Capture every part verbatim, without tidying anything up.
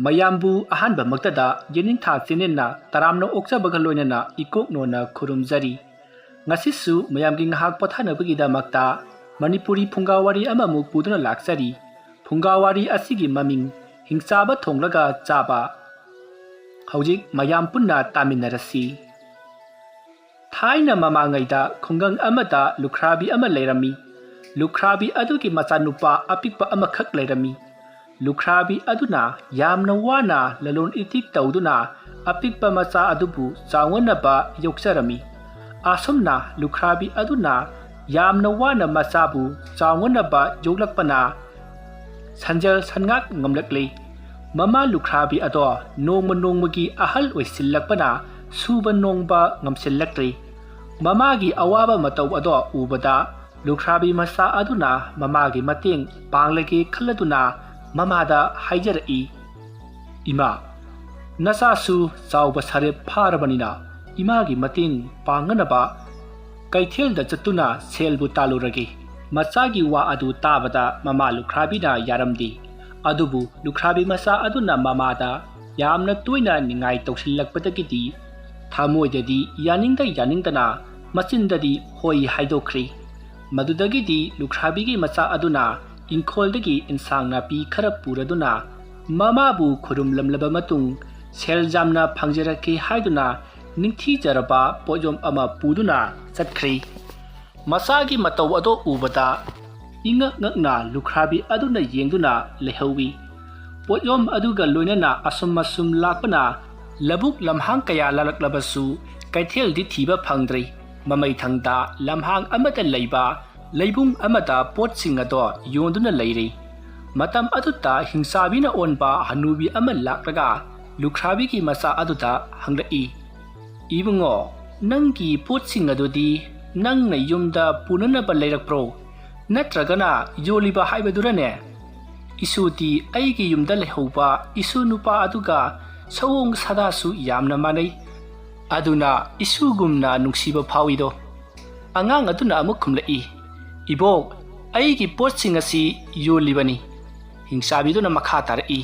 ꯃꯌꯥꯝꯕꯨ ꯑꯍꯥꯟꯕꯃꯛꯇꯗ ꯌꯦꯅꯤꯡꯊꯥ ꯆꯦꯅꯦꯜꯅ ꯇꯔꯥꯝꯅ ꯑꯣꯛꯆꯕꯒ ꯂꯣꯏꯅꯅ ꯏꯀꯣꯛꯅꯣꯅ ꯈꯨꯔꯨꯝꯖꯔꯤ꯫ ꯉꯁꯤꯁꯨ ꯃꯌꯥꯝꯒꯤ ꯉꯥꯏꯍꯥꯛ ꯄꯣꯊꯥꯅꯕꯒꯤꯗꯃꯛꯇ ꯃꯅꯤꯄꯨꯔꯤ ꯐꯨꯡꯒꯥ ꯋꯥꯔꯤ ꯑꯃꯃꯨꯛ ꯄꯨꯗꯨꯅ ꯂꯥꯛꯆꯔꯤ꯫ ꯐꯨꯡꯒꯥ ꯋꯥꯔꯤ ꯑꯁꯤꯒꯤ ꯃꯃꯤꯡ ꯍꯤꯡꯆꯥꯕ ꯊꯣꯡꯂꯒ ꯆꯥꯕ꯫ ꯍꯧꯖꯤꯛ ꯃꯌꯥꯝ ꯄꯨꯟꯅ ꯇꯥꯃꯤꯟꯅꯔꯁꯤ꯫ ꯊꯥꯏꯅ ꯃꯃꯥꯡꯉꯩꯗ ꯈꯨꯡꯒꯪ ꯑꯃꯗ ꯂꯨꯈ꯭ꯔꯥꯕꯤ ꯑꯃ ꯂꯩꯔꯝꯃꯤ꯫ ꯂꯨꯈ꯭ꯔꯥꯕꯤ ꯑꯗꯨꯒꯤ ꯃꯆꯥꯅꯨꯄꯥ ꯑꯄꯤꯛꯄ ꯑꯃꯈꯛ ꯂꯩꯔꯝꯃꯤ꯫ ꯂꯨꯈ꯭ꯔꯥꯕꯤ ꯑꯗꯨꯅ ꯌꯥꯝꯅ ꯋꯥꯅ ꯂꯂꯣꯟ ꯏꯇꯤꯛ ꯇꯧꯗꯨꯅ ꯑꯄꯤꯛꯄ ꯃꯆꯥ ꯑꯗꯨꯕꯨ ꯆꯥꯎꯅꯅꯕ ꯌꯣꯛꯆꯔꯝꯃꯤ꯫ ꯑꯁꯨꯝꯅ ꯂꯨꯈ꯭ꯔꯥꯕꯤ ꯑꯗꯨꯅ ꯌꯥꯝꯅ ꯋꯥꯅ ꯃꯆꯥꯕꯨ ꯆꯥꯎꯅꯅꯕ ꯌꯣꯛꯂꯛꯄꯅ ꯁꯟꯖꯦꯜ ꯁꯟꯉꯥꯛ ꯉꯝꯂꯛꯂꯤ꯫ ꯃꯃꯥ ꯂꯨꯈ꯭ꯔꯥꯕꯤ ꯑꯗꯣ ꯅꯣꯡꯃ ꯅꯣꯡꯃꯒꯤ ꯑꯍꯜ ꯑꯣꯏꯁꯤꯜꯂꯛꯄꯅ ꯁꯨꯕ ꯅꯣꯝꯕ ꯉꯝꯁꯤꯜꯂꯛꯇ꯭ꯔꯤ꯫ ꯃꯃꯥꯒꯤ ꯑꯋꯥꯕ ꯃꯇꯧ ꯑꯗꯣ ꯎꯕꯗ ꯂꯨꯈ꯭ꯔꯥꯕꯤ ꯃꯆꯥ ꯑꯗꯨꯅ ꯃꯃꯥꯒꯤ ꯃꯇꯦꯡ ꯄꯥꯡꯂꯒꯦ ꯈꯜꯂꯗꯨꯅ ꯃꯃꯥꯗ ꯍꯥꯏꯖꯔꯛꯏ, "ꯏꯃꯥ, ꯅꯆꯥꯁꯨ ꯆꯥꯎꯕ ꯁꯥꯔꯦꯞ ꯐꯥꯔꯕꯅꯤꯅ ꯏꯃꯥꯒꯤ ꯃꯇꯦꯡ ꯄꯥꯡꯅꯅꯕ ꯀꯩꯊꯦꯜꯗ ꯆꯠꯇꯨꯅ ꯁꯦꯜꯕꯨ ꯇꯥꯜꯂꯨꯔꯒꯦ꯫" ꯃꯆꯥꯒꯤ ꯋꯥ ꯑꯗꯨ ꯇꯥꯕꯗ ꯃꯃꯥ ꯂꯨꯈ꯭ꯔꯥꯕꯤꯅ ꯌꯥꯔꯝꯗꯦ꯫ ꯑꯗꯨꯕꯨ ꯂꯨꯈ꯭ꯔꯥꯕꯤ ꯃꯆꯥ ꯑꯗꯨꯅ ꯃꯃꯥꯗ ꯌꯥꯝꯅ ꯇꯣꯏꯅ ꯅꯤꯡꯉꯥꯏ ꯇꯧꯁꯤꯜꯂꯛꯄꯗꯒꯤꯗꯤ ꯊꯃꯣꯏꯗꯗꯤ ꯌꯥꯅꯤꯡꯗ ꯌꯥꯅꯤꯡꯗꯅ ꯃꯆꯤꯟꯗꯗꯤ ꯍꯣꯏ ꯍꯥꯏꯗꯣꯛꯈ꯭ꯔꯤ꯫ ꯃꯗꯨꯗꯒꯤꯗꯤ ꯂꯨꯈ꯭ꯔꯥꯕꯤꯒꯤ ꯃꯆꯥ ꯑꯗꯨꯅ ꯏꯪꯈꯣꯜꯗꯒꯤ ꯏꯟꯁꯥꯡ ꯅꯥꯄꯤ ꯈꯔ ꯄꯨꯔꯗꯨꯅ ꯃꯃꯥꯕꯨ ꯈꯨꯔꯨꯝꯂꯝꯂꯕ ꯃꯇꯨꯡ ꯁꯦꯜ ꯌꯥꯝꯅ ꯐꯪꯖꯔꯛꯀꯦ ꯍꯥꯏꯗꯨꯅ ꯅꯤꯡꯊꯤꯖꯔꯕ ꯄꯣꯠꯌꯣꯝ ꯑꯃ ꯄꯨꯗꯨꯅ ꯆꯠꯈ꯭ꯔꯤ꯫ ꯃꯆꯥꯒꯤ ꯃꯇꯧ ꯑꯗꯨ ꯎꯕꯗ ꯏꯉꯛ ꯉꯛꯅ ꯂꯨꯈ꯭ꯔꯥꯕꯤ ꯑꯗꯨꯅ ꯌꯦꯡꯗꯨꯅ ꯂꯩꯍꯧꯏ꯫ ꯄꯣꯠꯌꯣꯝ ꯑꯗꯨꯒ ꯂꯣꯏꯅꯅ ꯑꯁꯨꯝ ꯑꯁꯨꯝ ꯂꯥꯛꯄꯅ ꯂꯧꯕꯨꯛ ꯂꯝꯍꯥꯡ ꯀꯌꯥ ꯂꯥꯜꯂꯛꯂꯕꯁꯨ ꯀꯩꯊꯦꯜꯗꯤ ꯊꯤꯕ ꯐꯪꯗ꯭ꯔꯤ꯫ ꯃꯃꯩꯊꯪꯗ ꯂꯝꯍꯥꯡ ꯑꯃꯗ ꯂꯩꯕ ꯂꯩꯕꯨꯡ ꯑꯃꯗ ꯄꯣꯠꯁꯤꯡ ꯑꯗꯣ ꯌꯣꯟꯗꯨꯅ ꯂꯩꯔꯤ꯫ ꯃꯇꯝ ꯑꯗꯨꯗ ꯍꯤꯡꯆꯥꯕꯤꯅ ꯑꯣꯟꯕ ꯍꯅꯨꯕꯤ ꯑꯃ ꯂꯥꯛꯂꯒ ꯂꯨꯈ꯭ꯔꯥꯕꯤꯒꯤ ꯃꯆꯥ ꯑꯗꯨꯗ ꯍꯪꯂꯛꯏ, "ꯏꯕꯨꯡꯉꯣ, ꯅꯪꯒꯤ ꯄꯣꯠꯁꯤꯡ ꯑꯗꯨꯗꯤ ꯅꯪꯅ ꯌꯨꯝꯗ ꯄꯨꯅꯅꯕ ꯂꯩꯔꯛꯄ꯭ꯔꯣ? ꯅꯠꯇ꯭ꯔꯒꯅ ꯌꯣꯜꯂꯤꯕ ꯍꯥꯏꯕꯗꯨꯔꯅꯦ?" "ꯏꯁꯨꯗꯤ ꯑꯩꯒꯤ ꯌꯨꯝꯗ ꯂꯩꯍꯧꯕ ꯏꯁꯨ ꯅꯨꯄꯥ ꯑꯗꯨꯒ ꯁꯑꯣꯡ ꯁꯥꯗꯥꯁꯨ ꯌꯥꯝꯅ ꯃꯥꯟꯅꯩ꯫ ꯑꯗꯨꯅ ꯏꯁꯨꯒꯨꯝꯅ ꯅꯨꯡꯁꯤꯕ ꯐꯥꯎꯏꯗꯣ꯫" ꯑꯉꯥꯡ ꯑꯗꯨꯅ ꯑꯃꯨꯛ ꯈꯨꯝꯂꯛꯏ, "ꯏꯕꯣꯛ, ꯑꯩꯒꯤ ꯄꯣꯠꯁꯤꯡ ꯑꯁꯤ ꯌꯣꯜꯂꯤꯕꯅꯤ꯫" ꯍꯤꯡꯆꯥꯕꯤꯗꯨꯅ ꯃꯈꯥ ꯇꯥꯔꯛꯏ,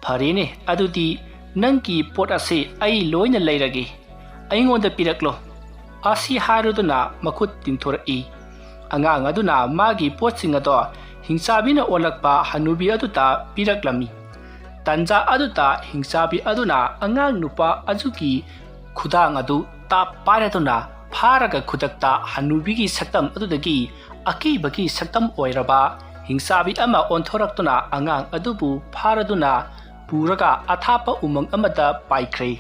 "ꯐꯔꯦꯅꯦ, ꯑꯗꯨꯗꯤ ꯅꯪꯒꯤ ꯄꯣꯠ ꯑꯁꯤ ꯑꯩ ꯂꯣꯏꯅ ꯂꯩꯔꯒꯦ꯫ ꯑꯩꯉꯣꯟꯗ ꯄꯤꯔꯛꯂꯣ꯫" ꯑꯁꯤ ꯍꯥꯏꯔꯗꯨꯅ ꯃꯈꯨꯠ ꯇꯤꯡꯊꯣꯔꯛꯏ꯫ ꯑꯉꯥꯡ ꯑꯗꯨꯅ ꯃꯥꯒꯤ ꯄꯣꯠꯁꯤꯡ ꯑꯗꯣ ꯍꯤꯡꯆꯥꯕꯤꯅ ꯑꯣꯜꯂꯛꯄ ꯍꯅꯨꯕꯤ ꯑꯗꯨꯗ ꯄꯤꯔꯛꯂꯝꯃꯤ꯫ ꯇꯟꯖꯥ ꯑꯗꯨꯗ ꯍꯤꯡꯆꯥꯕꯤ ꯑꯗꯨꯅ ꯑꯉꯥꯡ ꯅꯨꯄꯥ ꯑꯗꯨꯒꯤ ꯈꯨꯗꯥꯡ ꯑꯗꯨ ꯇꯥꯞ ꯄꯥꯏꯔꯗꯨꯅ ꯐꯥꯔꯒ ꯈꯨꯗꯛꯇ ꯍꯅꯨꯕꯤꯒꯤ ꯁꯛꯇꯝ ꯑꯗꯨꯗꯒꯤ ꯑꯀꯤꯕꯒꯤ ꯁꯛꯇꯝ ꯑꯣꯏꯔꯕ ꯍꯤꯡꯆꯥꯕꯤ ꯑꯃ ꯑꯣꯟꯊꯣꯔꯛꯇꯨꯅ ꯑꯉꯥꯡ ꯑꯗꯨꯕꯨ ꯐꯥꯔꯗꯨꯅ ꯄꯨꯔꯒ ꯑꯊꯥꯞꯄ ꯎꯃꯪ ꯑꯃꯗ ꯄꯥꯏꯈ꯭ꯔꯦ꯫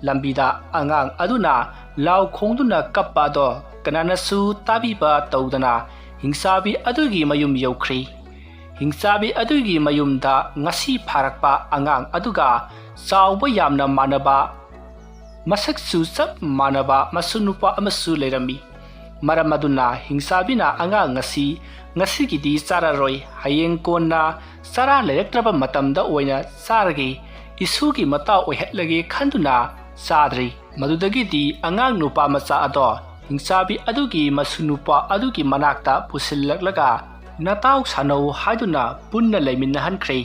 ꯂꯝꯕꯤꯗ ꯑꯉꯥꯡ ꯑꯗꯨꯅ ꯂꯥꯎ ꯈꯣꯡꯗꯨꯅ ꯀꯞꯄ ꯑꯗꯣ ꯀꯅꯥꯅꯁꯨ ꯇꯥꯕꯤꯕ ꯇꯧꯗꯅ ꯍꯤꯡꯆꯥꯕꯤ ꯑꯗꯨꯒꯤ ꯃꯌꯨꯝ ꯌꯧꯈ꯭ꯔꯦ꯫ ꯍꯤꯡꯆꯥꯕꯤ ꯑꯗꯨꯒꯤ ꯃꯌꯨꯝꯗ ꯉꯁꯤ ꯐꯥꯔꯛꯄ ꯑꯉꯥꯡ ꯑꯗꯨꯒ ꯆꯥꯎꯕ ꯌꯥꯝꯅ ꯃꯥꯟꯅꯕ, ꯃꯁꯛꯁꯨ ꯆꯞ ꯃꯥꯟꯅꯕ ꯃꯁꯨ ꯅꯨꯄꯥ ꯑꯃꯁꯨ ꯂꯩꯔꯝꯃꯤ꯫ ꯃꯔꯝ ꯑꯗꯨꯅ ꯍꯤꯡꯆꯥꯕꯤꯅ ꯑꯉꯥꯡ ꯑꯁꯤ ꯉꯁꯤꯒꯤꯗꯤ ꯆꯥꯔꯔꯣꯏ, ꯍꯌꯦꯡ ꯀꯣꯟꯅ ꯆꯔꯥ ꯂꯩꯔꯛꯇ꯭ꯔꯕ ꯃꯇꯝꯗ ꯑꯣꯏꯅ ꯆꯥꯔꯒꯦ, ꯏꯁꯨꯒꯤ ꯃꯇꯥꯎ ꯑꯣꯏꯍꯜꯂꯒꯦ ꯈꯟꯗꯨꯅ ꯆꯥꯗ꯭ꯔꯤ꯫ ꯃꯗꯨꯗꯒꯤꯗꯤ ꯑꯉꯥꯡ ꯅꯨꯄꯥ ꯃꯆꯥ ꯑꯗꯣ ꯍꯤꯡꯆꯥꯕꯤ ꯑꯗꯨꯒꯤ ꯃꯁꯨ ꯅꯨꯄꯥ ꯑꯗꯨꯒꯤ ꯃꯅꯥꯛꯇ ꯄꯨꯁꯤꯜꯂꯛꯂꯒ ꯅꯇꯥꯎ ꯁꯥꯟꯅꯧ ꯍꯥꯏꯗꯨꯅ ꯄꯨꯟꯅ ꯂꯩꯃꯤꯟꯅꯍꯟꯈ꯭ꯔꯦ꯫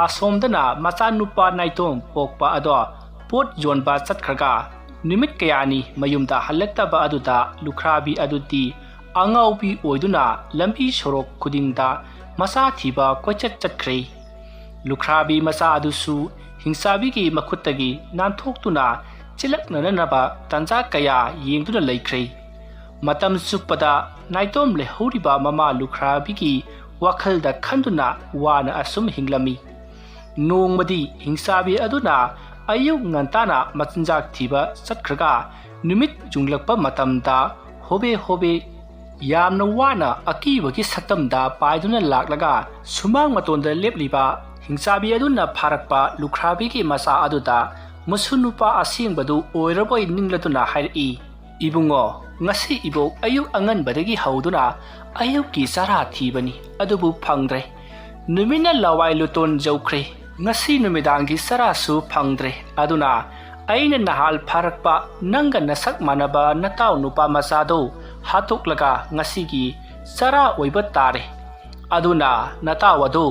ꯑꯁꯣꯝꯗꯅ ꯃꯆꯥꯅꯨꯄꯥ ꯅꯥꯏꯇꯣꯝ ꯄꯣꯛꯄ ꯑꯗꯣ ꯄꯣꯠ ꯌꯣꯟꯕ ꯆꯠꯈ꯭ꯔꯒ ꯅꯨꯃꯤꯠ ꯀꯌꯥꯅꯤ ꯃꯌꯨꯝꯗ ꯍꯜꯂꯛꯇꯕ ꯑꯗꯨꯗ ꯂꯨꯈ꯭ꯔꯥꯕꯤ ꯑꯗꯨꯗꯤ ꯑꯉꯥꯎꯕꯤ ꯑꯣꯏꯗꯨꯅ ꯂꯝꯕꯤ ꯁꯣꯔꯣꯛ ꯈꯨꯗꯤꯡꯗ ꯃꯆꯥ ꯊꯤꯕ ꯀꯣꯏꯆꯠ ꯆꯠꯈ꯭ꯔꯦ꯫ ꯂꯨꯈ꯭ꯔꯥꯕꯤ ꯃꯆꯥ ꯑꯗꯨꯁꯨ ꯍꯤꯡꯆꯥꯕꯤꯒꯤ ꯃꯈꯨꯠꯇꯒꯤ ꯅꯥꯟꯊꯣꯛꯇꯨꯅ ꯆꯦꯜꯂꯛꯅꯅꯕ ꯇꯥꯟꯖꯥ ꯀꯌꯥ ꯌꯦꯡꯗꯨꯅ ꯂꯩꯈ꯭ꯔꯦ꯫ ꯃꯇꯝ ꯆꯨꯞꯄꯗ ꯅꯥꯏꯇꯣꯝ ꯂꯩꯍꯧꯔꯤꯕ ꯃꯃꯥ ꯂꯨꯈ꯭ꯔꯥꯕꯤꯒꯤ ꯋꯥꯈꯜꯗ ꯈꯟꯗꯨꯅ ꯋꯥꯅ ꯑꯁꯨꯝ ꯍꯤꯡꯂꯝꯃꯤ꯫ ꯅꯣꯡꯃꯗꯤ ꯍꯤꯡꯆꯥꯕꯤ ꯑꯗꯨꯅ ꯑꯌꯨꯛ ꯉꯟꯇꯥꯅ ꯃꯆꯤꯟꯖꯥꯛ ꯊꯤꯕ ꯆꯠꯈ꯭ꯔꯒ ꯅꯨꯃꯤꯠ ꯌꯨꯡꯂꯛꯄ ꯃꯇꯝꯗ ꯍꯣꯕꯦ ꯍꯣꯕꯦ ꯌꯥꯝꯅ ꯋꯥꯅ ꯑꯀꯤꯕꯒꯤ ꯁꯛꯇꯝꯗ ꯄꯥꯏꯗꯨꯅ ꯂꯥꯛꯂꯒ ꯁꯨꯃꯥꯡ ꯃꯇꯣꯟꯗ ꯂꯦꯞꯂꯤꯕ ꯍꯤꯡꯆꯥꯕꯤ ꯑꯗꯨꯅ ꯐꯥꯔꯛꯄ ꯂꯨꯈ꯭ꯔꯥꯕꯤꯒꯤ ꯃꯆꯥ ꯑꯗꯨꯗ ꯃꯁꯨ ꯅꯨꯄꯥ ꯑꯁꯦꯡꯕꯗꯨ ꯑꯣꯏꯔꯕꯣꯏ ꯅꯤꯡꯂꯗꯨꯅ ꯍꯥꯏꯔꯛꯏ, "ꯏꯕꯨꯡꯉꯣ, ꯉꯁꯤ ꯏꯕꯣꯛ ꯑꯌꯨꯛ ꯑꯉꯟꯕꯗꯒꯤ ꯍꯧꯗꯨꯅ ꯑꯌꯨꯛꯀꯤ ꯆꯔꯥ ꯊꯤꯕꯅꯤ, ꯑꯗꯨꯕꯨ ꯐꯪꯗ꯭ꯔꯦ꯫ ꯅꯨꯃꯤꯠꯅ ꯂꯋꯥꯏ ꯂꯨꯇꯣꯟ ꯌꯧꯈ꯭ꯔꯦ꯫ ꯉꯁꯤ ꯅꯨꯃꯤꯗꯥꯡꯒꯤ ꯆꯔꯥꯁꯨ ꯐꯪꯗ꯭ꯔꯦ꯫ ꯑꯗꯨꯅ ꯑꯩꯅ ꯅꯍꯥꯜ ꯐꯥꯔꯛꯄ ꯅꯪꯒ ꯅꯁꯛ ꯃꯥꯟꯅꯕ ꯅꯇꯥꯎ ꯅꯨꯄꯥ ꯃꯆꯥꯗꯣ ꯍꯥꯠꯇꯣꯛꯂꯒ ꯉꯁꯤꯒꯤ ꯆꯔꯥ ꯑꯣꯏꯕ ꯇꯥꯔꯦ꯫ ꯑꯗꯨꯅ ꯅꯇꯥꯎ ꯑꯗꯨ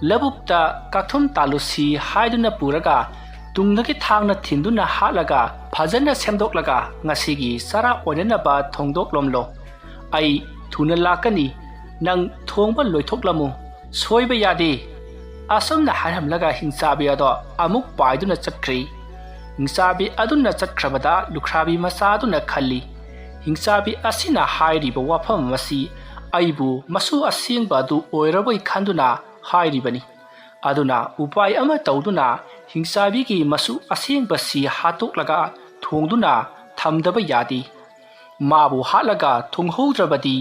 ꯂꯧꯕꯨꯛꯇ ꯀꯥꯛꯊꯨꯝ ꯇꯥꯜꯂꯨꯁꯤ ꯍꯥꯏꯗꯨꯅ ꯄꯨꯔꯒ ꯇꯨꯡꯗꯒꯤ ꯊꯥꯡꯅ ꯊꯤꯟꯗꯨꯅ ꯍꯥꯠꯂꯒ ꯐꯖꯅ ꯁꯦꯝꯗꯣꯛꯂꯒ ꯉꯁꯤꯒꯤ ꯆꯔꯥ ꯑꯣꯏꯅꯅꯕ ꯊꯣꯡꯗꯣꯛꯂꯣꯝꯂꯣ꯫ ꯑꯩ ꯊꯨꯅ ꯂꯥꯛꯀꯅꯤ꯫ ꯅꯪ ꯊꯣꯡꯕ ꯂꯣꯏꯊꯣꯛꯂꯝꯃꯨ꯫ ꯁꯣꯏꯕ ꯌꯥꯗꯦ꯫ ꯑꯁꯨꯝꯅ ꯍꯥꯏꯔꯝꯂꯒ ꯍꯤꯡꯆꯥꯕꯤ ꯑꯗꯣ ꯑꯃꯨꯛ ꯄꯥꯏꯗꯨꯅ ꯆꯠꯈ꯭ꯔꯦ꯫ ꯍꯤꯡꯆꯥꯕꯤ ꯑꯗꯨꯅ ꯆꯠꯈ꯭ꯔꯕꯗ ꯂꯨꯈ꯭ꯔꯥꯕꯤ ꯃꯆꯥ ꯑꯗꯨꯅ ꯈꯜꯂꯤ, "ꯍꯤꯡꯆꯥꯕꯤ ꯑꯁꯤꯅ ꯍꯥꯏꯔꯤꯕ ꯋꯥꯐꯝ ꯑꯁꯤ ꯑꯩꯕꯨ ꯃꯁꯨ ꯑꯁꯦꯡꯕ ꯑꯗꯨ ꯑꯣꯏꯔꯕꯣꯏ ꯈꯟꯗꯨꯅ ꯍꯥꯏꯔꯤꯕꯅꯤ꯫ ꯑꯗꯨꯅ ꯎꯄꯥꯏ ꯑꯃ ꯇꯧꯗꯨꯅ ꯍꯤꯡꯆꯥꯕꯤꯒꯤ ꯃꯁꯨ ꯑꯁꯦꯡꯕꯁꯤ ꯍꯥꯠꯇꯣꯛꯂꯒ ꯊꯣꯡꯗꯨꯅ ꯊꯝꯗꯕ ꯌꯥꯗꯦ꯫ ꯃꯥꯕꯨ ꯍꯥꯠꯂꯒ ꯊꯣꯡꯍꯧꯗ꯭ꯔꯕꯗꯤ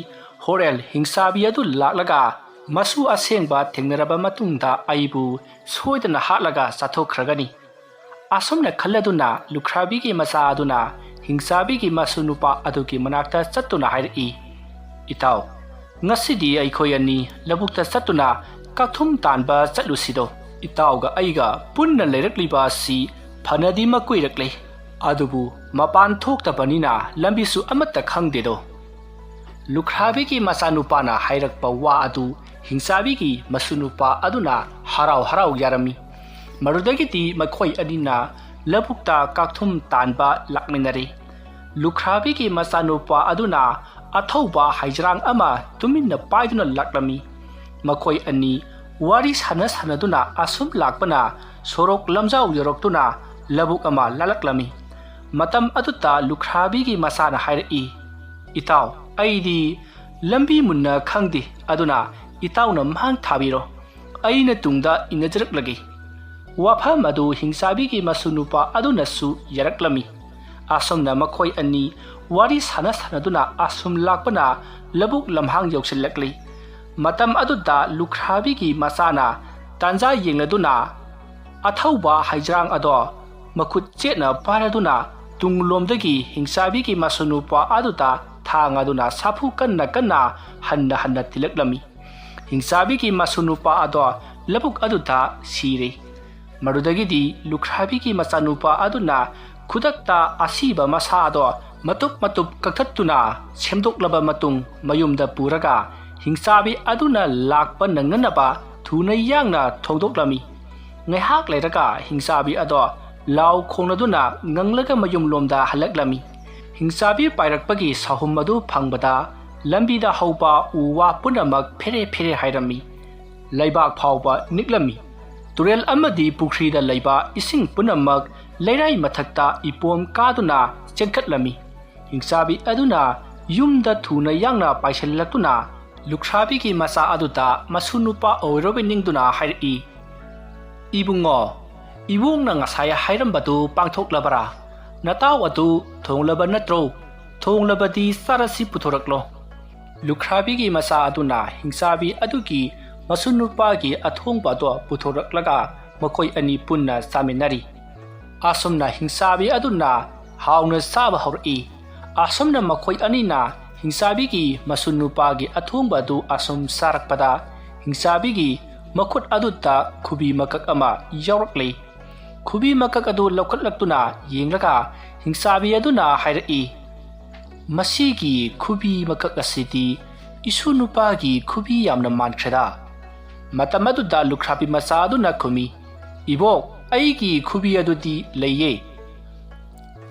ꯍꯣꯔꯦꯟ ꯍꯤꯡꯆꯥꯕꯤ ꯑꯗꯨ ꯂꯥꯛꯂꯒ ꯃꯁꯨ ꯑꯁꯦꯡꯕ ꯊꯦꯡꯅꯔꯕ ꯃꯇꯨꯡꯗ ꯑꯩꯕꯨ ꯁꯣꯏꯗꯅ ꯍꯥꯠꯂꯒ ꯆꯥꯊꯣꯛꯈ꯭ꯔꯒꯅꯤ꯫" ꯑꯁꯨꯝꯅ ꯈꯜꯂꯗꯨꯅ ꯂꯨꯈ꯭ꯔꯥꯕꯤꯒꯤ ꯃꯆꯥ ꯑꯗꯨꯅ ꯍꯤꯡꯆꯥꯕꯤꯒꯤ ꯃꯁꯨ ꯅꯨꯄꯥ ꯑꯗꯨꯒꯤ ꯃꯅꯥꯛꯇ ꯆꯠꯇꯨꯅ ꯍꯥꯏꯔꯛꯏ, "ꯏꯇꯥꯎ, ꯉꯁꯤꯗꯤ ꯑꯩꯈꯣꯏ ꯑꯅꯤ ꯂꯧꯕꯨꯛꯇ ꯆꯠꯇꯨꯅ ꯀꯛꯊꯨꯝ ꯇꯥꯟꯕ ꯆꯠꯂꯨꯁꯤꯗꯣ꯫ ꯏꯇꯥꯎꯒ ꯑꯩꯒ ꯄꯨꯟꯅ ꯂꯩꯔꯛꯂꯤꯕ ꯑꯁꯤ ꯐꯅꯗꯤ ꯃꯀꯨꯏꯔꯛꯂꯦ꯫ ꯑꯗꯨꯕꯨ ꯃꯄꯥꯟ ꯊꯣꯛꯇꯕꯅꯤꯅ ꯂꯝꯕꯤꯁꯨ ꯑꯃꯠꯇ ꯈꯪꯗꯦꯗꯣ꯫" ꯂꯨꯈ꯭ꯔꯥꯕꯤꯒꯤ ꯃꯆꯥꯅꯨꯄꯥꯅ ꯍꯥꯏꯔꯛꯄ ꯋꯥ ꯑꯗꯨ ꯍꯤꯡꯆꯥꯕꯤꯒꯤ ꯃꯁꯨ ꯅꯨꯄꯥ ꯑꯗꯨꯅ ꯍꯔꯥꯎ ꯍꯔꯥꯎ ꯌꯥꯔꯝꯃꯤ꯫ ꯃꯗꯨꯗꯒꯤꯗꯤ ꯃꯈꯣꯏ ꯑꯅꯤꯅ ꯂꯧꯕꯨꯛꯇ ꯀꯥꯛꯊꯨꯝ ꯇꯥꯟꯕ ꯂꯥꯛꯃꯤꯟꯅꯔꯦ꯫ ꯂꯨꯈ꯭ꯔꯥꯕꯤꯒꯤ ꯃꯆꯥꯅꯨꯄꯥ ꯑꯗꯨꯅ ꯑꯊꯧꯕ ꯍꯩꯖ꯭ꯔꯥꯡ ꯑꯃ ꯇꯨꯃꯤꯟꯅ ꯄꯥꯏꯗꯨꯅ ꯂꯥꯛꯂꯝꯃꯤ꯫ ꯃꯈꯣꯏ ꯑꯅꯤ ꯋꯥꯔꯤ ꯁꯥꯟꯅ ꯁꯥꯟꯅꯗꯨꯅ ꯑꯁꯨꯝ ꯂꯥꯛꯄꯅ ꯁꯣꯔꯣꯛ ꯂꯝꯖꯥꯎ ꯌꯧꯔꯛꯇꯨꯅ ꯂꯧꯕꯨꯛ ꯑꯃ ꯂꯥꯜꯂꯛꯂꯝꯃꯤ꯫ ꯃꯇꯝ ꯑꯗꯨꯗ ꯂꯨꯈ꯭ꯔꯥꯕꯤꯒꯤ ꯃꯆꯥꯅ ꯍꯥꯏꯔꯛꯏ, "ꯏꯇꯥꯎ, ꯑꯩꯗꯤ ꯂꯝꯕꯤ ꯃꯨꯟꯅ ꯈꯪꯗꯦ, ꯑꯗꯨꯅ ꯏꯇꯥꯎꯅ ꯃꯥꯡ ꯊꯥꯕꯤꯔꯣ꯫ ꯑꯩꯅ ꯇꯨꯡꯗ ꯏꯟꯅꯖꯔꯛꯂꯒꯦ꯫" ꯋꯥꯐꯝ ꯑꯗꯨ ꯍꯤꯡꯆꯥꯕꯤꯒꯤ ꯃꯁꯨ ꯅꯨꯄꯥ ꯑꯗꯨꯅꯁꯨ ꯌꯥꯔꯛꯂꯝꯃꯤ꯫ ꯑꯁꯨꯝꯅ ꯃꯈꯣꯏ ꯑꯅꯤ ꯋꯥꯔꯤ ꯁꯥꯟꯅ ꯁꯥꯟꯅꯗꯨꯅ ꯑꯁꯨꯝ ꯂꯥꯛꯄꯅ ꯂꯧꯕꯨꯛ ꯂꯝꯍꯥꯡ ꯌꯧꯁꯤꯜꯂꯛꯂꯤ꯫ ꯃꯇꯝ ꯑꯗꯨꯗ ꯂꯨꯈ꯭ꯔꯥꯕꯤꯒꯤ ꯃꯆꯥꯅ ꯇꯥꯟꯖꯥ ꯌꯦꯡꯂꯗꯨꯅ ꯑꯊꯧꯕ ꯍꯩꯖ꯭ꯔꯥꯡ ꯑꯗꯣ ꯃꯈꯨꯠ ꯆꯦꯠꯅ ꯄꯥꯏꯔꯗꯨꯅ ꯇꯨꯡꯂꯣꯝꯗꯒꯤ ꯍꯤꯡꯆꯥꯕꯤꯒꯤ ꯃꯁꯨ ꯅꯨꯄꯥ ꯑꯗꯨꯗ ꯊꯥꯡ ꯑꯗꯨꯅ ꯁꯥꯐꯨ ꯀꯟꯅ ꯀꯟꯅ ꯍꯟꯅ ꯍꯟꯅ ꯊꯤꯜꯂꯛꯂꯝꯃꯤ꯫ ꯍꯤꯡꯆꯥꯕꯤꯒꯤ ꯃꯁꯨ ꯅꯨꯄꯥ ꯑꯗꯣ ꯂꯧꯕꯨꯛ ꯑꯗꯨꯗ ꯁꯤꯔꯦ꯫ ꯃꯗꯨꯗꯒꯤꯗꯤ ꯂꯨꯈ꯭ꯔꯥꯕꯤꯒꯤ ꯃꯆꯥꯅꯨꯄꯥ ꯑꯗꯨꯅ ꯈꯨꯗꯛꯇ ꯑꯁꯤꯕ ꯃꯁꯥ ꯑꯗꯣ ꯃꯇꯨꯞ ꯃꯇꯨꯞ ꯀꯛꯊꯠꯇꯨꯅ ꯁꯦꯝꯗꯣꯛꯂꯕ ꯃꯇꯨꯡ ꯃꯌꯨꯝꯗ ꯄꯨꯔꯒ ꯍꯤꯡꯆꯥꯕꯤ ꯑꯗꯨꯅ ꯂꯥꯛꯄ ꯅꯪꯅꯅꯕ ꯊꯨꯅ ꯌꯥꯡꯅ ꯊꯣꯡꯗꯣꯛꯂꯝꯃꯤ꯫ ꯉꯥꯏꯍꯥꯛ ꯂꯩꯔꯒ ꯍꯤꯡꯆꯥꯕꯤ ꯑꯗꯣ ꯂꯥꯎ ꯈꯣꯡꯅꯗꯨꯅ ꯉꯪꯂꯒ ꯃꯌꯨꯝꯂꯣꯝꯗ ꯍꯜꯂꯛꯂꯝꯃꯤ꯫ ꯍꯤꯡꯆꯥꯕꯤ ꯄꯥꯏꯔꯛꯄꯒꯤ ꯁꯥꯍꯨꯝ ꯑꯗꯨ ꯐꯪꯕꯗ ꯂꯝꯕꯤꯗ ꯍꯧꯕ ꯎ ꯋꯥ ꯄꯨꯝꯅꯃꯛ ꯐꯦꯔꯦ ꯐꯦꯔꯦ ꯍꯥꯏꯔꯝꯃꯤ꯫ ꯂꯩꯕꯥꯛ ꯐꯥꯎꯕ ꯅꯤꯛꯂꯝꯃꯤ꯫ ꯇꯨꯔꯦꯜ ꯑꯃꯗꯤ ꯄꯨꯈ꯭ꯔꯤꯗ ꯂꯩꯕ ꯏꯁꯤꯡ ꯄꯨꯝꯅꯃꯛ ꯂꯩꯔꯥꯏ ꯃꯊꯛꯇ ꯏꯄꯣꯝ ꯀꯥꯗꯨꯅ ꯆꯦꯟꯈꯠꯂꯝꯃꯤ꯫ ꯍꯤꯡꯆꯥꯕꯤ ꯑꯗꯨꯅ ꯌꯨꯝꯗ ꯊꯨꯅ ꯌꯥꯡꯅ ꯄꯥꯏꯁꯤꯜꯂꯛꯇꯨꯅ ꯂꯨꯈ꯭ꯔꯥꯕꯤꯒꯤ ꯃꯆꯥ ꯑꯗꯨꯗ ꯃꯁꯨ ꯅꯨꯄꯥ ꯑꯣꯏꯔꯣꯕꯤ ꯅꯤꯡꯗꯨꯅ ꯍꯥꯏꯔꯛꯏ, "ꯏꯕꯨꯡꯉꯣ, ꯏꯕꯣꯛꯅ ꯉꯁꯥꯏ ꯍꯥꯏꯔꯝꯕꯗꯨ ꯄꯥꯡꯊꯣꯛꯂꯕꯔꯥ? ꯅꯇꯥꯎ ꯑꯗꯨ ꯊꯣꯡꯂꯕ ꯅꯠꯇ꯭ꯔꯣ? ꯊꯣꯡꯂꯕꯗꯤ ꯆꯥꯔꯁꯤ, ꯄꯨꯊꯣꯔꯛꯂꯣ꯫" ꯂꯨꯈ꯭ꯔꯥꯕꯤꯒꯤ ꯃꯆꯥ ꯑꯗꯨꯅ ꯍꯤꯡꯆꯥꯕꯤ ꯑꯗꯨꯒꯤ ꯃꯁꯨ ꯅꯨꯄꯥꯒꯤ ꯑꯊꯣꯡꯕ ꯑꯗꯣ ꯄꯨꯊꯣꯔꯛꯂꯒ ꯃꯈꯣꯏ ꯑꯅꯤ ꯄꯨꯟꯅ ꯆꯥꯃꯤꯟꯅꯔꯤ꯫ ꯑꯁꯨꯝꯅ ꯍꯤꯡꯆꯥꯕꯤ ꯑꯗꯨꯅ ꯍꯥꯎꯅ ꯆꯥꯕ ꯍꯧꯔꯛꯏ꯫ ꯑꯁꯨꯝꯅ ꯃꯈꯣꯏ ꯑꯅꯤꯅ ꯍꯤꯡꯆꯥꯕꯤꯒꯤ ꯃꯁꯨ ꯅꯨꯄꯥꯒꯤ ꯑꯊꯣꯡꯕ ꯑꯗꯨ ꯑꯁꯨꯝ ꯆꯥꯔꯛꯄꯗ ꯍꯤꯡꯆꯥꯕꯤꯒꯤ ꯃꯈꯨꯠ ꯑꯗꯨꯗ ꯈꯨꯕꯤ ꯃꯀꯛ ꯑꯃ ꯌꯥꯎꯔꯛꯂꯤ꯫ ꯈꯨꯕꯤ ꯃꯀꯛ ꯑꯗꯨ ꯂꯧꯈꯠꯂꯛꯇꯨꯅ ꯌꯦꯡꯂꯒ ꯍꯤꯡꯆꯥꯕꯤ ꯑꯗꯨꯅ ꯍꯥꯏꯔꯛꯏ, "ꯃꯁꯤꯒꯤ ꯈꯨꯕꯤ ꯃꯀꯛ ꯑꯁꯤꯗꯤ ꯏꯁꯨ ꯅꯨꯄꯥꯒꯤ ꯈꯨꯕꯤ ꯌꯥꯝꯅ ꯃꯥꯟꯈ꯭ꯔꯦꯗ꯫" ꯃꯇꯝ ꯑꯗꯨꯗ ꯂꯨꯈ꯭ꯔꯥꯕꯤ ꯃꯆꯥ ꯑꯗꯨꯅ ꯈꯨꯝꯃꯤ, "ꯏꯕꯣꯛ, ꯑꯩꯒꯤ ꯈꯨꯕꯤ ꯑꯗꯨꯗꯤ ꯂꯩꯌꯦ꯫"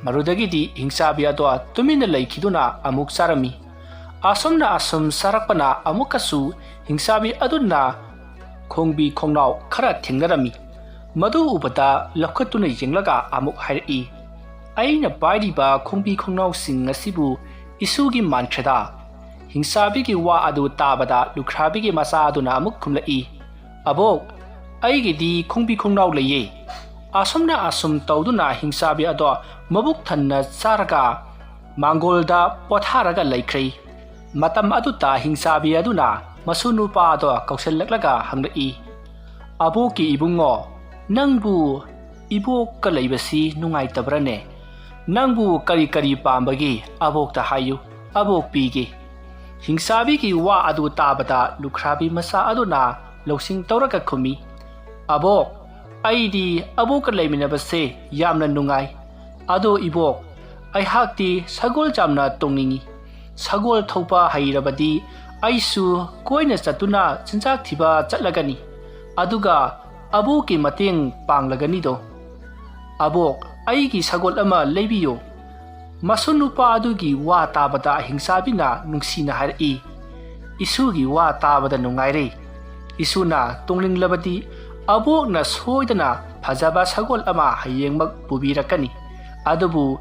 ꯃꯗꯨꯗꯒꯤꯗꯤ ꯍꯤꯡꯆꯥꯕꯤ ꯑꯗꯣ ꯇꯨꯃꯤꯟꯅ ꯂꯩꯈꯤꯗꯨꯅ ꯑꯃꯨꯛ ꯆꯥꯔꯝꯃꯤ꯫ ꯑꯁꯨꯝꯅ ꯑꯁꯨꯝ ꯆꯥꯔꯛꯄꯅ ꯑꯃꯨꯛꯀꯁꯨ ꯍꯤꯡꯆꯥꯕꯤ ꯑꯗꯨꯅ ꯈꯣꯡꯕꯤ ꯈꯣꯡꯅꯥꯎ ꯈꯔ ꯊꯦꯡꯅꯔꯝꯃꯤ꯫ ꯃꯗꯨ ꯎꯕꯗ ꯂꯧꯈꯠꯇꯨꯅ ꯌꯦꯡꯂꯒ ꯑꯃꯨꯛ ꯍꯥꯏꯔꯛꯏ, "ꯑꯩꯅ ꯄꯥꯏꯔꯤꯕ ꯈꯣꯡꯕꯤ ꯈꯣꯡꯅꯥꯎꯁꯤꯡ ꯑꯁꯤꯕꯨ ꯏꯁꯨꯒꯤ ꯃꯥꯟꯈ꯭ꯔꯦꯗ꯫" ꯍꯤꯡꯆꯥꯕꯤꯒꯤ ꯋꯥ ꯑꯗꯨ ꯇꯥꯕꯗ ꯂꯨꯈ꯭ꯔꯥꯕꯤꯒꯤ ꯃꯆꯥ ꯑꯗꯨꯅ ꯑꯃꯨꯛ ꯈꯨꯝꯂꯛꯏ, "ꯑꯕꯣꯛ, ꯑꯩꯒꯤꯗꯤ ꯈꯣꯡꯕꯤ ꯈꯣꯡꯅꯥꯎ ꯂꯩꯌꯦ꯫" ꯑꯁꯨꯝꯅ ꯑꯁꯨꯝ ꯇꯧꯗꯨꯅ ꯍꯤꯡꯆꯥꯕꯤ ꯑꯗꯣ ꯃꯕꯨꯛ ꯊꯟꯅ ꯆꯥꯔꯒ ꯃꯥꯡꯒꯣꯜꯗ ꯄꯣꯊꯥꯔꯒ ꯂꯩꯈ꯭ꯔꯦ꯫ ꯃꯇꯝ ꯑꯗꯨꯗ ꯍꯤꯡꯆꯥꯕꯤ ꯑꯗꯨꯅ ꯃꯁꯨ ꯅꯨꯄꯥ ꯑꯗꯣ ꯀꯧꯁꯤꯜꯂꯛꯂꯒ ꯍꯪꯂꯛꯏ, "ꯑꯕꯣꯛꯀꯤ ꯏꯕꯨꯡꯉꯣ, ꯅꯪꯕꯨ ꯏꯕꯣꯛꯀ ꯂꯩꯕꯁꯤ ꯅꯨꯡꯉꯥꯏꯇꯕ꯭ꯔꯅꯦ? ꯅꯪꯕꯨ ꯀꯔꯤ ꯀꯔꯤ ꯄꯥꯝꯕꯒꯦ? ꯑꯕꯣꯛꯇ ꯍꯥꯏꯌꯨ, ꯑꯕꯣꯛ ꯄꯤꯒꯦ꯫" ꯍꯤꯡꯆꯥꯕꯤꯒꯤ ꯋꯥ ꯑꯗꯨ ꯇꯥꯕꯗ ꯂꯨꯈ꯭ꯔꯥꯕꯤ ꯃꯆꯥ ꯑꯗꯨꯅ ꯂꯧꯁꯤꯡ ꯇꯧꯔꯒ ꯈꯨꯝꯃꯤ, "ꯑꯕꯣꯛ, ꯑꯩꯗꯤ ꯑꯕꯣꯛꯀ ꯂꯩꯃꯤꯟꯅꯕꯁꯦ ꯌꯥꯝꯅ ꯅꯨꯡꯉꯥꯏ꯫ ꯑꯗꯣ ꯏꯕꯣꯛ, ꯑꯩꯍꯥꯛꯇꯤ ꯁꯒꯣꯜ ꯌꯥꯝꯅ ꯇꯣꯡꯅꯤꯡꯏ꯫ ꯁꯒꯣꯜ ꯊꯧꯕ ꯍꯩꯔꯕꯗꯤ ꯑꯩꯁꯨ ꯀꯣꯏꯅ ꯆꯠꯇꯨꯅ ꯆꯤꯟꯖꯥꯛ ꯊꯤꯕ ꯆꯠꯂꯒꯅꯤ꯫ ꯑꯗꯨꯒ ꯑꯕꯣꯛꯀꯤ ꯃꯇꯦꯡ ꯄꯥꯡꯂꯒꯅꯤꯗꯣ꯫ ꯑꯕꯣꯛ, ꯑꯩꯒꯤ ꯁꯒꯣꯜ ꯑꯃ ꯂꯩꯕꯤꯌꯨ꯫" ꯃꯁꯨ ꯅꯨꯄꯥ ꯑꯗꯨꯒꯤ ꯋꯥ ꯇꯥꯕꯗ ꯍꯤꯡꯆꯥꯕꯤꯅ ꯅꯨꯡꯁꯤꯅ ꯍꯥꯏꯔꯛꯏ, "ꯏꯁꯨꯒꯤ ꯋꯥ ꯇꯥꯕꯗ ꯅꯨꯡꯉꯥꯏꯔꯦ꯫ ꯏꯁꯨꯅ ꯇꯣꯡꯅꯤꯡꯂꯕꯗꯤ ꯑꯕꯣꯛꯅ ꯁꯣꯏꯗꯅ ꯐꯖꯕ ꯁꯒꯣꯜ ꯑꯃ ꯍꯌꯦꯡꯃꯛ ꯄꯨꯕꯤꯔꯛꯀꯅꯤ꯫ ꯑꯗꯨꯕꯨ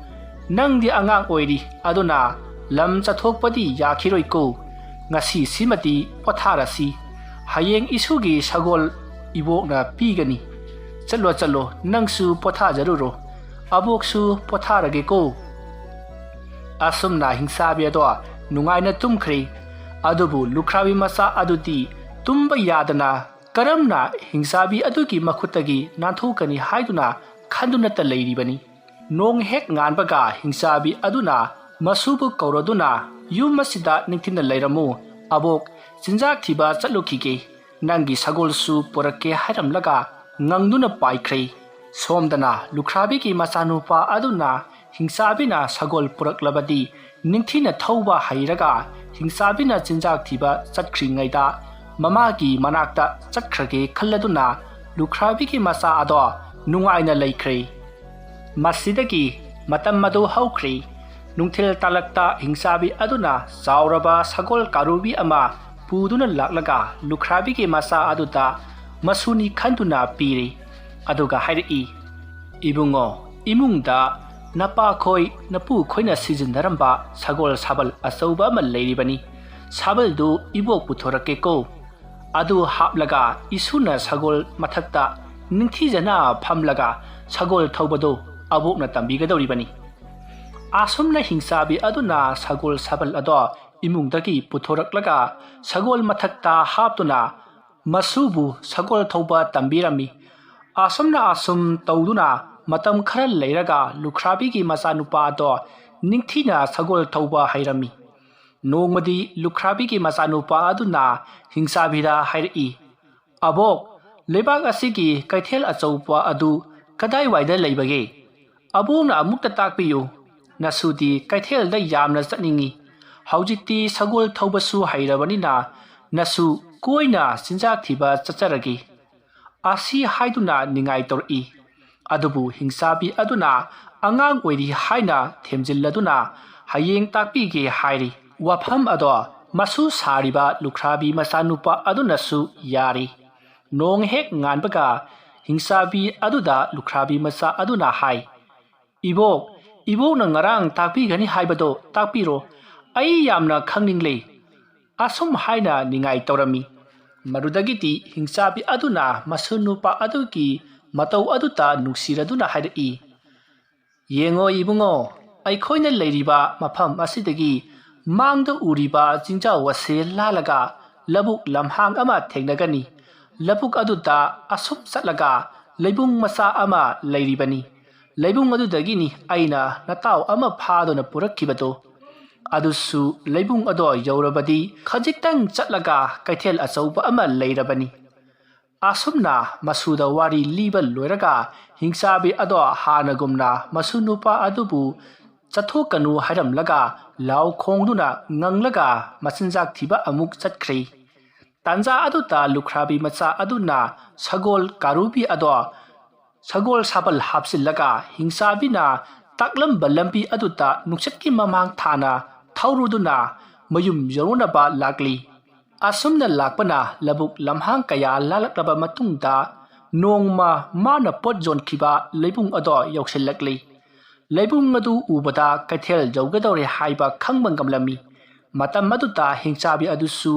ꯅꯪꯗꯤ ꯑꯉꯥꯡ ꯑꯣꯏꯔꯤ, ꯑꯗꯨꯅ ꯂꯝ ꯆꯠꯊꯣꯛꯄꯗꯤ ꯌꯥꯈꯤꯔꯣꯏꯀꯣ꯫ ꯉꯁꯤꯁꯤꯃꯗꯤ ꯄꯣꯊꯥꯔꯁꯤ꯫ ꯍꯌꯦꯡ ꯏꯁꯨꯒꯤ ꯁꯒꯣꯜ ꯏꯕꯣꯛꯅ ꯄꯤꯒꯅꯤ꯫ ꯆꯠꯂꯣ, ꯆꯠꯂꯣ, ꯅꯪꯁꯨ ꯄꯣꯊꯥꯖꯔꯨꯔꯣ꯫ ꯑꯕꯣꯛꯁꯨ ꯄꯣꯊꯥꯔꯒꯦꯀꯣ꯫" ꯑꯁꯨꯝꯅ ꯍꯤꯡꯆꯥꯕꯤ ꯑꯗꯣ ꯅꯨꯡꯉꯥꯏꯅ ꯇꯨꯝꯈ꯭ꯔꯦ꯫ ꯑꯗꯨꯕꯨ ꯂꯨꯈ꯭ꯔꯥꯕꯤ ꯃꯆꯥ ꯑꯗꯨꯗꯤ ꯇꯨꯝꯕ ꯌꯥꯗꯅ ꯀꯔꯝꯅ ꯍꯤꯡꯆꯥꯕꯤ ꯑꯗꯨꯒꯤ ꯃꯈꯨꯠꯇꯒꯤ ꯅꯥꯟꯊꯣꯛꯀꯅꯤ ꯍꯥꯏꯗꯨꯅ ꯈꯟꯗꯨꯅꯇ ꯂꯩꯔꯤꯕꯅꯤ꯫ ꯅꯣꯡ ꯍꯦꯛ ꯉꯥꯟꯕꯒ ꯍꯤꯡꯆꯥꯕꯤ ꯑꯗꯨꯅ ꯃꯁꯨꯕꯨ ꯀꯧꯔꯗꯨꯅ, "ꯌꯨꯝ ꯑꯁꯤꯗ ꯅꯤꯡꯊꯤꯅ ꯂꯩꯔꯝꯃꯨ꯫ ꯑꯕꯣꯛ ꯆꯤꯟꯖꯥꯛ ꯊꯤꯕ ꯆꯠꯂꯨꯈꯤꯒꯦ꯫ ꯅꯪꯒꯤ ꯁꯒꯣꯜꯁꯨ ꯄꯨꯔꯛꯀꯦ" ꯍꯥꯏꯔꯝꯂꯒ ꯉꯪꯗꯨꯅ ꯄꯥꯏꯈ꯭ꯔꯦ꯫ ꯁꯣꯝꯗꯅ ꯂꯨꯈ꯭ꯔꯥꯕꯤꯒꯤ ꯃꯆꯥꯅꯨꯄꯥ ꯑꯗꯨꯅ ꯍꯤꯡꯆꯥꯕꯤꯅ ꯁꯒꯣꯜ ꯄꯨꯔꯛꯂꯕꯗꯤ ꯅꯤꯡꯊꯤꯅ ꯊꯧꯕ ꯍꯩꯔꯒ ꯍꯤꯡꯆꯥꯕꯤꯅ ꯆꯤꯟꯖꯥꯛ ꯊꯤꯕ ꯆꯠꯈ꯭ꯔꯤꯉꯩꯗ ꯃꯃꯥꯒꯤ ꯃꯅꯥꯛꯇ ꯆꯠꯈ꯭ꯔꯒꯦ ꯈꯜꯂꯗꯨꯅ ꯂꯨꯈ꯭ꯔꯥꯕꯤꯒꯤ ꯃꯆꯥ ꯑꯗꯣ ꯅꯨꯡꯉꯥꯏꯅ ꯂꯩꯈ꯭ꯔꯦ꯫ ꯃꯁꯤꯗꯒꯤ ꯃꯇꯝ ꯑꯗꯨ ꯍꯧꯈ꯭ꯔꯦ꯫ ꯅꯨꯡꯊꯤꯜ ꯇꯥꯂꯛꯇ ꯍꯤꯡꯆꯥꯕꯤ ꯑꯗꯨꯅ ꯆꯥꯎꯔꯕ ꯁꯒꯣꯜ ꯀꯥꯔꯨꯕꯤ ꯑꯃ ꯄꯨꯗꯨꯅ ꯂꯥꯛꯂꯒ ꯂꯨꯈ꯭ꯔꯥꯕꯤꯒꯤ ꯃꯆꯥ ꯑꯗꯨꯗ ꯃꯁꯨꯅꯤ ꯈꯟꯗꯨꯅ ꯄꯤꯔꯤ꯫ ꯑꯗꯨꯒ ꯍꯥꯏꯔꯛꯏ, "ꯏꯕꯨꯡꯉꯣ, ꯏꯃꯨꯡꯗ ꯅꯄꯥꯈꯣꯏ ꯅꯄꯨꯈꯣꯏꯅ ꯁꯤꯖꯤꯟꯅꯔꯝꯕ ꯁꯒꯣꯜ ꯁꯥꯕꯜ ꯑꯆꯧꯕ ꯑꯃ ꯂꯩꯔꯤꯕꯅꯤ꯫ ꯁꯥꯕꯜꯗꯨ ꯏꯕꯣꯛ ꯄꯨꯊꯣꯔꯛꯀꯦꯀꯣ꯫ ꯑꯗꯨ ꯍꯥꯞꯂꯒ ꯏꯁꯨꯅ ꯁꯒꯣꯜ ꯃꯊꯛꯇ ꯅꯤꯡꯊꯤꯖꯅ ꯐꯝꯂꯒ ꯁꯒꯣꯜ ꯊꯧꯕꯗꯨ ꯑꯕꯣꯛꯅ ꯇꯝꯕꯤꯒꯗꯧꯔꯤꯕꯅꯤ꯫" ꯑꯁꯨꯝꯅ ꯍꯤꯡꯆꯥꯕꯤ ꯑꯗꯨꯅ ꯁꯒꯣꯜ ꯁꯥꯕꯜ ꯑꯗꯣ ꯏꯃꯨꯡꯗꯒꯤ ꯄꯨꯊꯣꯔꯛꯂꯒ ꯁꯒꯣꯜ ꯃꯊꯛꯇ ꯍꯥꯞꯇꯨꯅ ꯃꯁꯨꯕꯨ ꯁꯒꯣꯜ ꯊꯧꯕ ꯇꯝꯕꯤꯔꯝꯃꯤ꯫ ꯑꯁꯨꯝꯅ ꯑꯁꯨꯝ ꯇꯧꯗꯨꯅ ꯃꯇꯝ ꯈꯔ ꯂꯩꯔꯒ ꯂꯨꯈ꯭ꯔꯥꯕꯤꯒꯤ ꯃꯆꯥꯅꯨꯄꯥ ꯑꯗꯣ ꯅꯤꯡꯊꯤꯅ ꯁꯒꯣꯜ ꯊꯧꯕ ꯍꯩꯔꯝꯃꯤ꯫ ꯅꯣꯡꯃꯗꯤ ꯂꯨꯈ꯭ꯔꯥꯕꯤꯒꯤ ꯃꯆꯥꯅꯨꯄꯥ ꯑꯗꯨꯅ ꯍꯤꯡꯆꯥꯕꯤꯗ ꯍꯥꯏꯔꯛꯏ, "ꯑꯕꯣꯛ, ꯂꯩꯕꯥꯛ ꯑꯁꯤꯒꯤ ꯀꯩꯊꯦꯜ ꯑꯆꯧꯕ ꯑꯗꯨ ꯀꯗꯥꯏꯋꯥꯏꯗ ꯂꯩꯕꯒꯦ? ꯑꯕꯣꯛꯅ ꯑꯃꯨꯛꯇ ꯇꯥꯛꯄꯤꯌꯨ꯫ ꯅꯁꯨꯗꯤ ꯀꯩꯊꯦꯜꯗ ꯌꯥꯝꯅ ꯆꯠꯅꯤꯡꯏ꯫ ꯍꯧꯖꯤꯛꯇꯤ ꯁꯒꯣꯜ ꯊꯧꯕꯁꯨ ꯍꯩꯔꯕꯅꯤꯅ ꯅꯁꯨ ꯀꯣꯏꯅ ꯆꯤꯟꯖꯥꯛ ꯊꯤꯕ ꯆꯠꯆꯔꯒꯦ"꯫ ꯑꯁꯤ ꯍꯥꯏꯗꯨꯅ ꯅꯤꯡꯉꯥꯏ ꯇꯧꯔꯛꯏ꯫ ꯑꯗꯨꯕꯨ ꯍꯤꯡꯆꯥꯕꯤ ꯑꯗꯨꯅ ꯑꯉꯥꯡ ꯑꯣꯏꯔꯤ ꯍꯥꯏꯅ ꯊꯦꯝꯖꯤꯜꯂꯗꯨꯅ "ꯍꯌꯦꯡ ꯇꯥꯛꯄꯤꯒꯦ" ꯍꯥꯏꯔꯤ꯫ ꯋꯥꯐꯝ ꯑꯗꯣ ꯃꯁꯨ ꯁꯥꯔꯤꯕ ꯂꯨꯈ꯭ꯔꯥꯕꯤ ꯃꯆꯥꯅꯨꯄꯥ ꯑꯗꯨꯅꯁꯨ ꯌꯥꯔꯤ꯫ ꯅꯣꯡ ꯍꯦꯛ ꯉꯥꯟꯕꯒ ꯍꯤꯡꯆꯥꯕꯤ ꯑꯗꯨꯗ ꯂꯨꯈ꯭ꯔꯥꯕꯤ ꯃꯆꯥ ꯑꯗꯨꯅ ꯍꯥꯏ, "ꯏꯕꯣꯛ, ꯏꯕꯣꯛꯅ ꯉꯔꯥꯡ ꯇꯥꯛꯄꯤꯒꯅꯤ ꯍꯥꯏꯕꯗꯣ ꯇꯥꯛꯄꯤꯔꯣ꯫ ꯑꯩ ꯌꯥꯝꯅ ꯈꯪꯅꯤꯡꯂꯦ"꯫ ꯑꯁꯨꯝ ꯍꯥꯏꯅ ꯅꯤꯡꯉꯥꯏ ꯇꯧꯔꯝꯃꯤ꯫ ꯃꯗꯨꯗꯒꯤꯗꯤ ꯍꯤꯡꯆꯥꯕꯤ ꯑꯗꯨꯅ ꯃꯁꯨ ꯅꯨꯄꯥ ꯑꯗꯨꯒꯤ ꯃꯇꯧ ꯑꯗꯨꯗ ꯅꯨꯡꯁꯤꯔꯗꯨꯅ ꯍꯥꯏꯔꯛꯏ, "ꯌꯦꯡꯉꯣ ꯏꯕꯨꯡꯉꯣ, ꯑꯩꯈꯣꯏꯅ ꯂꯩꯔꯤꯕ ꯃꯐꯝ ꯑꯁꯤꯗꯒꯤ ꯃꯥꯡꯗ ꯎꯔꯤꯕ ꯆꯤꯡꯖꯥꯎ ꯑꯁꯤ ꯂꯥꯜꯂꯒ ꯂꯧꯕꯨꯛ ꯂꯝꯍꯥꯡ ꯑꯃ ꯊꯦꯡꯅꯒꯅꯤ꯫ ꯂꯧꯕꯨꯛ ꯑꯗꯨꯗ ꯑꯁꯨꯝ ꯆꯠꯂꯒ ꯂꯩꯕꯨꯡ ꯃꯆꯥ ꯑꯃ ꯂꯩꯔꯤꯕꯅꯤ꯫ ꯂꯩꯕꯨꯡ ꯑꯗꯨꯗꯒꯤꯅꯤ ꯑꯩꯅ ꯅꯇꯥꯎ ꯑꯃ ꯐꯥꯗꯨꯅ ꯄꯨꯔꯛꯈꯤꯕꯗꯣ꯫ ꯑꯗꯨꯁꯨ ꯂꯩꯕꯨꯡ ꯑꯗꯣ ꯌꯧꯔꯕꯗꯤ ꯈꯖꯤꯛꯇꯪ ꯆꯠꯂꯒ ꯀꯩꯊꯦꯜ ꯑꯆꯧꯕ ꯑꯃ ꯂꯩꯔꯕꯅꯤ"꯫ ꯑꯁꯨꯝꯅ ꯃꯁꯨꯗ ꯋꯥꯔꯤ ꯂꯤꯕ ꯂꯣꯏꯔꯒ ꯍꯤꯡꯆꯥꯕꯤ ꯑꯗꯣ ꯍꯥꯟꯅꯒꯨꯝꯅ ꯃꯁꯨ ꯅꯨꯄꯥ ꯑꯗꯨꯕꯨ ꯆꯠꯊꯣꯛꯀꯅꯨ ꯍꯥꯏꯔꯝꯂꯒ ꯂꯥꯎ ꯈꯣꯡꯗꯨꯅ ꯉꯪꯂꯒ ꯃꯆꯤꯟꯖꯥꯛ ꯊꯤꯕ ꯑꯃꯨꯛ ꯆꯠꯈ꯭ꯔꯦ꯫ ꯇꯥꯟꯖꯥ ꯑꯗꯨꯗ ꯂꯨꯈ꯭ꯔꯥꯕꯤ ꯃꯆꯥ ꯑꯗꯨꯅ ꯁꯒꯣꯜ ꯀꯥꯔꯨꯕꯤ ꯑꯗꯣ ꯁꯒꯣꯜ ꯁꯥꯕꯜ ꯍꯥꯞꯆꯤꯜꯂꯒ ꯍꯤꯡꯆꯥꯕꯤꯅ ꯇꯥꯛꯂꯝꯕ ꯂꯝꯕꯤ ꯑꯗꯨꯗ ꯅꯨꯡꯁꯤꯠꯀꯤ ꯃꯃꯥꯡ ꯊꯥꯅ ꯊꯧꯔꯨꯗꯨꯅ ꯃꯌꯨꯝ ꯌꯧꯔꯨꯅꯕ ꯂꯥꯛꯂꯤ꯫ ꯑꯁꯨꯝꯅ ꯂꯥꯛꯄꯅ ꯂꯧꯕꯨꯛ ꯂꯝꯍꯥꯡ ꯀꯌꯥ ꯂꯥꯜꯂꯛꯂꯕ ꯃꯇꯨꯡꯗ ꯅꯣꯡꯃ ꯃꯥꯅ ꯄꯣꯠ ꯌꯣꯟꯈꯤꯕ ꯂꯩꯕꯨꯡ ꯑꯗꯣ ꯌꯧꯁꯤꯜꯂꯛꯂꯤ꯫ ꯂꯩꯕꯨꯡ ꯑꯗꯨ ꯎꯕꯗ ꯀꯩꯊꯦꯜ ꯌꯧꯒꯗꯧꯔꯦ ꯍꯥꯏꯕ ꯈꯪꯕ ꯉꯝꯂꯝꯃꯤ꯫ ꯃꯇꯝ ꯑꯗꯨꯗ ꯍꯤꯡꯆꯥꯕꯤ ꯑꯗꯨꯁꯨ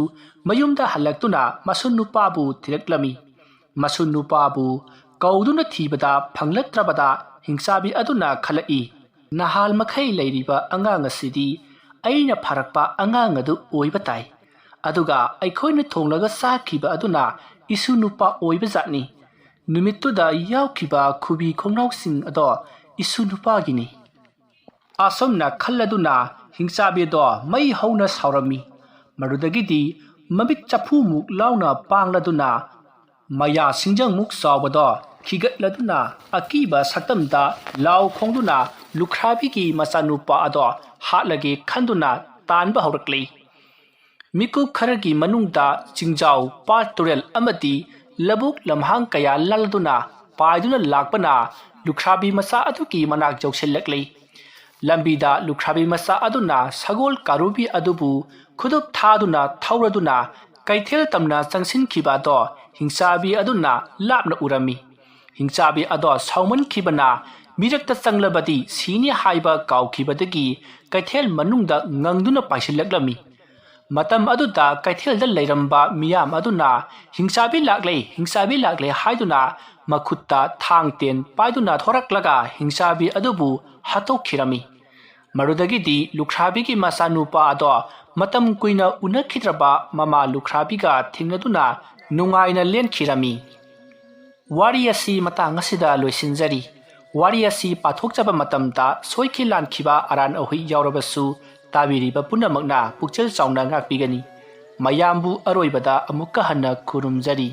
ꯃꯌꯨꯝꯗ ꯍꯜꯂꯛꯇꯨꯅ ꯃꯁꯨ ꯅꯨꯄꯥꯕꯨ ꯊꯤꯔꯛꯂꯝꯃꯤ꯫ ꯃꯁꯨ ꯅꯨꯄꯥꯕꯨ ꯀꯧꯗꯨꯅ ꯊꯤꯕꯗ ꯐꯪꯂꯛꯇ꯭ꯔꯕꯗ ꯍꯤꯡꯆꯥꯕꯤ ꯑꯗꯨꯅ ꯈꯜꯂꯛꯏ, "ꯅꯍꯥꯜ ꯃꯈꯩ ꯂꯩꯔꯤꯕ ꯑꯉꯥꯡ ꯑꯁꯤꯗꯤ ꯑꯩꯅ ꯐꯥꯔꯛꯄ ꯑꯉꯥꯡ ꯑꯗꯨ ꯑꯣꯏꯕ ꯇꯥꯏ꯫ ꯑꯗꯨꯒ ꯑꯩꯈꯣꯏꯅ ꯊꯣꯡꯂꯒ ꯆꯥꯈꯤꯕ ꯑꯗꯨꯅ ꯏꯁꯨ ꯅꯨꯄꯥ ꯑꯣꯏꯕ ꯖꯥꯠꯅꯤ꯫ ꯅꯨꯃꯤꯠꯇꯨꯗ ꯌꯥꯎꯈꯤꯕ ꯈꯨꯕꯤ ꯈꯣꯡꯅꯥꯎꯁꯤꯡ ꯑꯗꯣ ꯏꯁꯨ ꯅꯨꯄꯥꯒꯤꯅꯤ"꯫ ꯑꯁꯨꯝꯅ ꯈꯜꯂꯗꯨꯅ ꯍꯤꯡꯆꯥꯕꯤꯗꯣ ꯃꯩ ꯍꯧꯅ ꯁꯥꯎꯔꯝꯃꯤ꯫ ꯃꯗꯨꯗꯒꯤꯗꯤ ꯃꯃꯤꯠ ꯆꯐꯨꯃꯨꯛ ꯂꯥꯎꯅ ꯄꯥꯡꯂꯗꯨꯅ, ꯃꯌꯥ ꯁꯤꯡꯖꯪꯃꯨꯛ ꯆꯥꯎꯕꯗꯣ ꯈꯤꯒꯠꯂꯗꯨꯅ, ꯑꯀꯤꯕ ꯁꯛꯇꯝꯗ ꯂꯥꯎ ꯈꯣꯡꯗꯨꯅ ꯂꯨꯈ꯭ꯔꯥꯕꯤꯒꯤ ꯃꯆꯥꯅꯨꯄꯥ ꯑꯗꯣ ꯍꯥꯠꯂꯒꯦ ꯈꯟꯗꯨꯅ ꯇꯥꯟꯕ ꯍꯧꯔꯛꯂꯤ꯫ ꯃꯤꯀꯨꯞ ꯈꯔꯒꯤ ꯃꯅꯨꯡꯗ ꯆꯤꯡꯖꯥꯎ, ꯄꯥꯠ, ꯇꯨꯔꯦꯜ ꯑꯃꯗꯤ ꯂꯧꯕꯨꯛ ꯂꯝꯍꯥꯡ ꯀꯌꯥ ꯂꯥꯜꯗꯨꯅ ꯄꯥꯏꯗꯨꯅ ꯂꯥꯛꯄꯅ ꯂꯨꯈ꯭ꯔꯥꯕꯤ ꯃꯆꯥ ꯑꯗꯨꯒꯤ ꯃꯅꯥꯛ ꯌꯧꯁꯤꯜꯂꯛꯂꯤ꯫ ꯂꯝꯕꯤꯗ ꯂꯨꯈ꯭ꯔꯥꯕꯤ ꯃꯆꯥ ꯑꯗꯨꯅ ꯁꯒꯣꯜ ꯀꯥꯔꯨꯕꯤ ꯑꯗꯨꯕꯨ ꯈꯨꯗꯨꯞ ꯊꯥꯗꯨꯅ ꯊꯧꯔꯗꯨꯅ ꯀꯩꯊꯦꯜ ꯇꯝꯅ ꯆꯪꯁꯤꯟꯈꯤꯕ ꯑꯗꯣ ꯍꯤꯡꯆꯥꯕꯤ ꯑꯗꯨꯅ ꯂꯥꯞꯅ ꯎꯔꯝꯃꯤ꯫ ꯍꯤꯡꯆꯥꯕꯤ ꯑꯗꯣ ꯁꯥꯎꯃꯟꯈꯤꯕꯅ ꯃꯤꯔꯛꯇ ꯆꯪꯂꯕꯗꯤ ꯁꯤꯅꯤ ꯍꯥꯏꯕ ꯀꯥꯎꯈꯤꯕꯗꯒꯤ ꯀꯩꯊꯦꯜ ꯃꯅꯨꯡꯗ ꯉꯪꯗꯨꯅ ꯄꯥꯏꯁꯤꯜꯂꯛꯂꯝꯃꯤ꯫ ꯃꯇꯝ ꯑꯗꯨꯗ ꯀꯩꯊꯦꯜꯗ ꯂꯩꯔꯝꯕ ꯃꯤꯌꯥꯝ ꯑꯗꯨꯅ "ꯍꯤꯡꯆꯥꯕꯤ ꯂꯥꯛꯂꯦ, ꯍꯤꯡꯆꯥꯕꯤ ꯂꯥꯛꯂꯦ" ꯍꯥꯏꯗꯨꯅ ꯃꯈꯨꯠꯇ ꯊꯥꯡ ꯇꯦꯟ ꯄꯥꯏꯗꯨꯅ ꯊꯣꯔꯛꯂꯒ ꯍꯤꯡꯆꯥꯕꯤ ꯑꯗꯨꯕꯨ ꯍꯥꯠꯇꯣꯛꯈꯤꯔꯝꯃꯤ꯫ ꯃꯗꯨꯗꯒꯤꯗꯤ ꯂꯨꯈ꯭ꯔꯥꯕꯤꯒꯤ ꯃꯆꯥꯅꯨꯄꯥ ꯑꯗꯣ ꯃꯇꯝ ꯀꯨꯏꯅ ꯎꯅꯈꯤꯗ꯭ꯔꯕ ꯃꯃꯥ ꯂꯨꯈ꯭ꯔꯥꯕꯤꯒ ꯊꯦꯡꯅꯗꯨꯅ ꯅꯨꯡꯉꯥꯏꯅ ꯂꯦꯟꯈꯤꯔꯝꯃꯤ꯫ ꯋꯥꯔꯤ ꯑꯁꯤ ꯃꯇꯥꯡ ꯑꯁꯤꯗ ꯂꯣꯏꯁꯤꯟꯖꯔꯤ꯫ ꯋꯥꯔꯤ ꯑꯁꯤ ꯄꯥꯊꯣꯛꯆꯕ ꯃꯇꯝꯗ ꯁꯣꯏꯈꯤ ꯂꯥꯟꯈꯤꯕ ꯑꯔꯥꯟ ꯑꯍꯣꯏ ꯌꯥꯎꯔꯕꯁꯨ ꯇꯥꯕꯤꯔꯤꯕ ꯄꯨꯝꯅꯃꯛꯅ ꯄꯨꯛꯆꯦꯜ ꯆꯥꯎꯅ ꯉꯥꯛꯄꯤꯒꯅꯤ꯫ ꯃꯌꯥꯝꯕꯨ ꯑꯔꯣꯏꯕꯗ ꯑꯃꯨꯛꯀ ꯍꯟꯅ ꯈꯨꯔꯨꯝꯖꯔꯤ꯫